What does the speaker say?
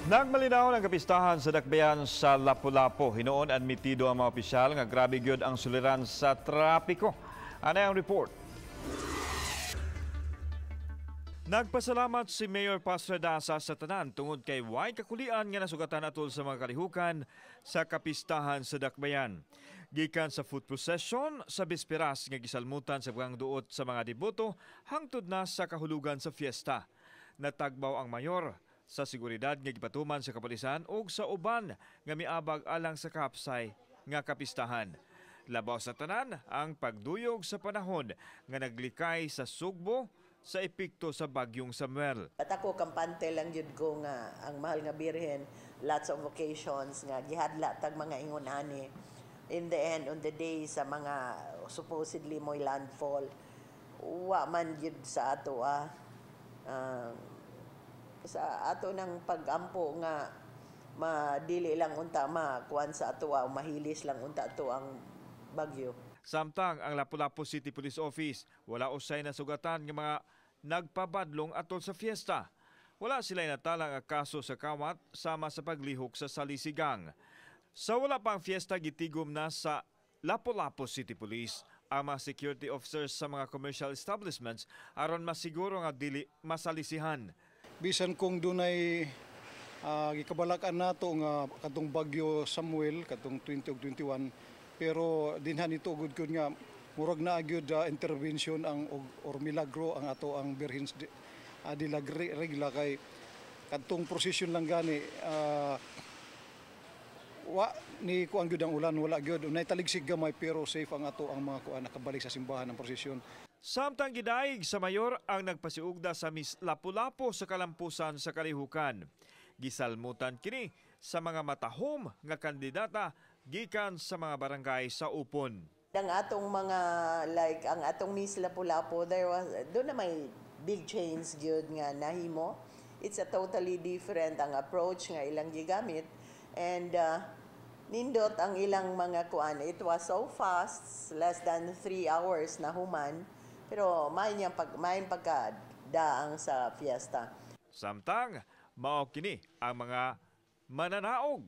Nagmalinaw ang kapistahan sa Dakbayan sa Lapu-Lapu. Hinuon admitido ang mga opisyal nga grabe gyud ang suliran sa trapiko. Ano ang report? Nagpasalamat si Mayor Paz Radaza sa tanan tungod kay way kakulian nga nasugatan atol sa mga kalihukan sa kapistahan sa Dakbayan. Gikan sa foot procession sa bisperas nga gisalmutan sa duot sa mga deboto hangtod na sa kahulugan sa fiesta. Natagbaw ang mayor sa seguridad nga gipatuman sa kapolisan ug sa uban nga miabag alang sa kapsay nga kapistahan. Labaw sa tanan ang pagduyog sa panahon nga naglikay sa Sugbo sa epekto sa Bagyong Samuel. At ako, kampante lang jud ko nga ang Mahal nga Birhen, lots of occasions nga gihadla tag mga ingon ani. In the end, on the day sa mga supposedly mo'y landfall, wa man jud sa ato sa ato ng pagampo nga madili lang unta makuan sa ato o mahilis lang unta ato ang bagyo. Samtang ang Lapu-Lapu City Police Office, wala usay nasugatan nga mga nagpabadlong atol sa fiesta. Wala sila natalang ang kaso sa kawat sama sa paglihok sa salisigang. Sa wala pang fiesta, gitigom na sa Lapu-Lapu City Police ang mga security officers sa mga commercial establishments aron masiguro nga dili masalisihan. Bisan kung dunay gikabalakan nato nga katong Bagyo Samuel katong 20 ug 21, pero dinhan ito gud gud nga murag naa gyud intervention ang or milagro ang ato ang Birhen de la Regla kay kadtong procession lang gani wa ni kuan gyud ang ulan, wala gyud, unay taligsig gamay, pero safe ang ato ang mga kuan, nakabalik sa simbahan ang prosesyon. Samtang gidaig sa mayor ang nagpasiugda sa Miss Lapu-Lapu sa kalampusan sa kalihukan. Gisalmutan kini sa mga matahom nga kandidata gikan sa mga barangay sa upon. Ang atong mga, like ang atong Miss Lapu-Lapu, there was doon na may big change gyud nga nahimo. It's a totally different ang approach nga ilang gigamit and nindot ang ilang mga kuan. It was so fast, less than 3 hours na human. Pero may niyang pag may pagka daang sa fiesta. Samtang mao kini ang mga mananaog.